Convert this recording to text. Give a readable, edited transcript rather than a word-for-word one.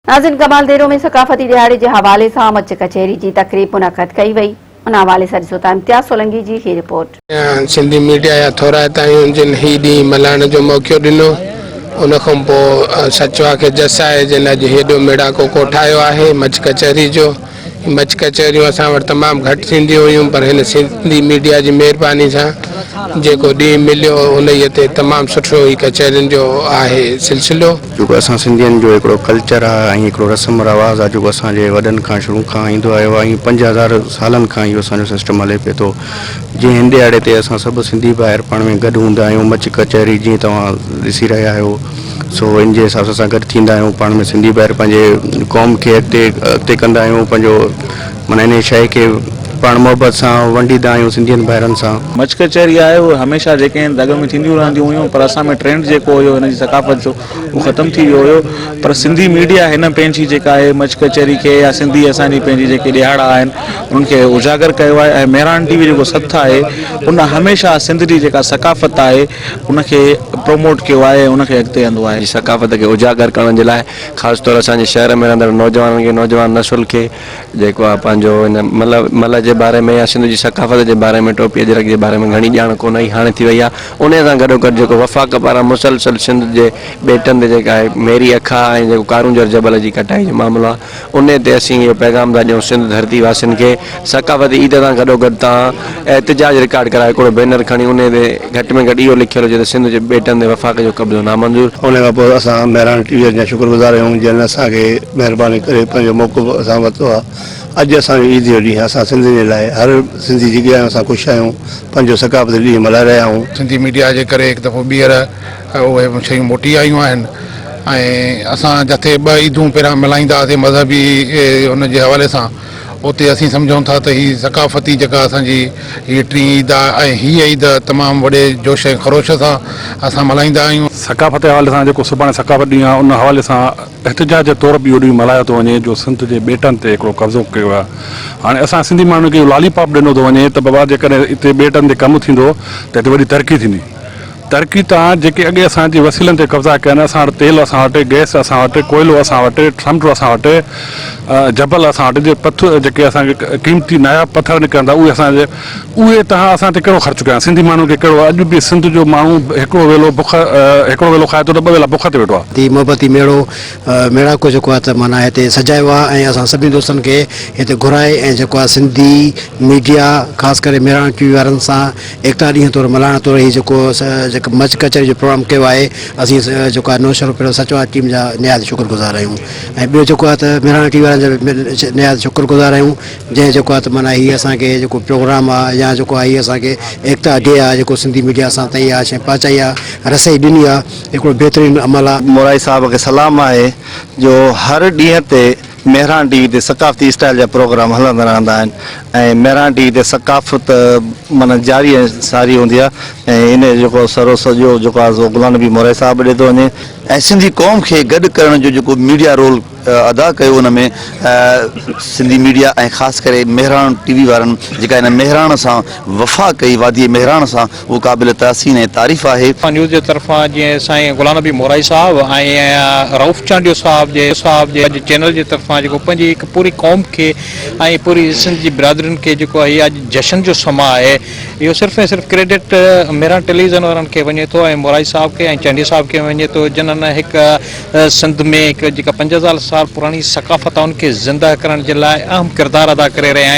ناظرين ڪمال ديرو ۾ ثقافتي ڏهاڙي جي حوالي سان مچ ڪچهري جي تقريب منعقد ڪئي وئي ان حوالي سان ڏسو ٿا امتياز سولنگي جي هي رپورٽ. سنڌي ميڊيا جا ٿورائتا آهيون جن هي ڏينهن ملهائڻ جو موقعو ڏنو ان کان پوء سچوا کي جس آهي جن اڄ هيڏو ميڙاڪو ڪوٺايو آهي مچ ڪچهري جو هي مچ ڪچهريون اسان وٽ تمام گهٽ ٿينديون هيون پر هن سنڌي ميڊيا جي مهرباني سان جيڪو ڏينهن مليو انهيء تي تمام سٺو هي ڪچهرين جو آهي سلسلو. جيڪو اسان سنڌين جو هڪڙو ڪلچر آ ۽ هڪڙو رسم رواز آ جيڪو اسان جي وڏن کان شروع کان ايندو آيو آ ۽ 5000 سالن کان اهو اسان جو سسٽم هلي پئي ٿو جنهن هن ڏهاڙي تي اسان سڀ سنڌي ڀائر پاڻ ۾ گڏ هوندا آهيون مچ ڪچهري جيئن توهان ڏسي رهيا آهيو سو ان جي حساب سان اسان گڏ ٿيندا آهيون پاڻ ۾ سنڌي ڀائر پنهنجي قوم کي اڳتي اڳتي ڪندا آهيون پنهنجو معنيٰ انهي شيء کي پاڻ محبت سان ونڊيندا آهيون سنڌين ڀائرن سان. مچ ڪچهري آهي اهي هميشه جيڪي آهن اڳ ۾ ٿينديون رهنديون هيون پر اسان ۾ ٽرينڊ جيڪو هيو هن جي ثقافت جو اهو ختم ٿي ويو هيو پر سنڌي ميڊيا هن پنهنجي جيڪا آهي مچ ڪچهري کي يا سنڌي اسان جي پنهنجي جيڪي ڏهاڙا آهن انهن کي اجاگر ڪيو آهي ۽ مهراڻ ٽي وي جيڪو سٿ آهي ان هميشه سنڌ جي جيڪا ثقافت آهي ان کي پروموٽ ڪيو آهي ۽ ان کي اڳتي آندو آهي. جي ثقافت کي اجاگر ڪرڻ جي لاء خاص طور اسان جي شهر ۾ رهندڙ نوجوانن کي نوجوان نسل کي جيڪو آ پنهنجو ان ملهه ملهه جي باري ۾ يا سنڌ جي ثقافت جي باري ۾ ٽوپي اجرڪ جي باري ۾ گهڻي ڄاڻ ڪونه هئي هاڻي ٿي وئي آ انهي سان گڏو گڏ جيڪو وفاق پاران مسلسل سنڌ جي ٻيٽن تي جيڪا آهي ميري اکا ۽ جيڪو ڪارونجهر جبل جي ڪٽائي جو معاملو آ انهي تي اسين اهو پيغام ٿا ڏيون سنڌ ڌرتي واسين کي ثقافتي عيد سان گڏو گڏ تان احتجاج رڪارڊ ڪرايو هڪڙو بينر کڻي انهي تي گهٽ ۾ گهٽ اهو لکيل هجي ته سنڌ جي ٻيٽن تي وفاق جو قبضو نامنظور. انهي کان پوء اسان مهراڻ ٽي وي جا شڪر گذار آهيون جن اسان کي مهرباني ڪري پنهنجو موقف اسان ورتو آهي اڄ اسان جو عيد جو ڏينهن اسان سنڌين جي لاء هر سنڌي جيڪي آهيون اسان خوش آهيون پنهنجو ثقافتي ڏينهن ملهائي رهيا آهيون. سنڌي ميڊيا جي ڪري هڪ دفعو ٻيهر اهي شيون موٽي آيون آهن ۽ اسان جٿي ٻه عيدون پهريان ملهائيندا هئاسين مذهبي ان جي حوالي سان اتي اسين سمجهون ٿا ته هي ثقافتي جيڪا اسان جي هي ٽين عيد آهي ۽ هيء عيد تمام وڏي جوش ۽ خروش سان اسان ملهائيندا آهيون. ثقافت جي حوالي سان جيڪو سڀاڻي ثقافت ڏينهن آهي ان حوالي سان احتجاج طور به اهو ڏينهن ملهايو ٿو وڃي جو سنڌ جي ٻيٽن تي هڪڙو قبضو ڪيو ويو آهي هاڻي اسان سنڌي ماڻهن کي اهو لالي پاپ ڏنو ٿو وڃي ته بابا جيڪڏهن اتي ٻيٽن تي ڪم ٿيندو ته هتي وڏي ترقي ٿيندي ترقي تان جيڪي اڳي اسان جي وسيلن تي قبضا ڪيا آهن، اسان وٽ تيل اسان وٽ، گئس اسان وٽ، ڪوئلو اسان وٽ، سمنڊ اسان وٽ، جبل اسان وٽ، جي پٿ جيڪي اسان کي قيمتي ناياب پٿر نڪرن ٿا اهي اسان جي اهي تان اسان تي ڪهڙو خرچ ڪيا سنڌي ماڻهن کي ڪهڙو اڄ به سنڌ جو ماڻهو هڪڙو ويلو بک هڪڙو ويلو کائي ٿو ته ٻه ويلا بک تي ويٺو آهي. هي محبتي ميڙو ميڙاڪو جيڪو آهي ته معنيٰ هتي سجايو آهي ۽ اسان سڀني دوستن کي هتي گهرائي ۽ جيڪو آهي سنڌي ميڊيا خاص ڪري مهراڻ ٽي وي وارن سان ايڪتا ڏينهن طور ملهائڻ طور هي جيڪو جيڪو مچ ڪچهري جو پروگرام ڪيو آهي اسين جيڪو آهي نوشهرو سچوا ٽيم جا نهايت شڪر گذار آهيون ۽ ٻيو جيڪو آهي ته مهراڻ ٽي وي وارن جا به نهايت شڪر گذار آهيون جنهن جيڪو آهي ته معنيٰ هي اسان کي جيڪو پروگرام آهي يا جيڪو آهي هي اسان کي ايڪتا ڊي آهي جيڪو سنڌي ميڊيا اسان تائين اها شيء پهچائي آهي رسائي ڏني آهي هڪڙو بهترين عمل آهي. مورائي صاحب کي سلام آهي جو هر ڏينهن تي مهراڻ ٽي وي تي ثقافتي اسٽائل جا پروگرام هلندا رهندا آهن ۽ مهراڻ ٽي وي تي ثقافت معنيٰ جاري ۽ ساري هوندي آهي ۽ ان جو جيڪو سرو سڄو جيڪو آهي سو غلام نبي مورائي صاحب ڏي ٿو وڃي. ۽ سنڌي قوم کي گڏ ڪرڻ جو جيڪو ميڊيا رول ادا ڪيو ان ۾ سنڌي ميڊيا ۽ خاص ڪري مهراڻ ٽي وي وارن جيڪا ان مهراڻ سان وفا ڪئي وادي مهراڻ سان اهو قابل تحسين ۽ تعريف آهي. نيوز جي طرفان جيئن سائين غلام نبي مورائي صاحب ۽ رئوف چانڊيو صاحب جي صاحب جي اڄ چينل جي طرفان جيڪو پنهنجي هڪ پوري قوم کي ۽ پوري سنڌ جي برادرين کي جيڪو هي اڄ جشن جو سما آهي اهو صرف ۽ صرف ڪريڊٽ مهراڻ ٽيليويزن وارن کي وڃي ٿو ۽ مورائي صاحب کي ۽ چانڊيي صاحب کي وڃي ٿو جنھن هڪ سنڌ ۾ هڪ جيڪا 5000 سال پراڻي ثقافت آهي ان کي زنده ڪرڻ جي لاء اهم ڪردار ادا ڪري رهيا آهن.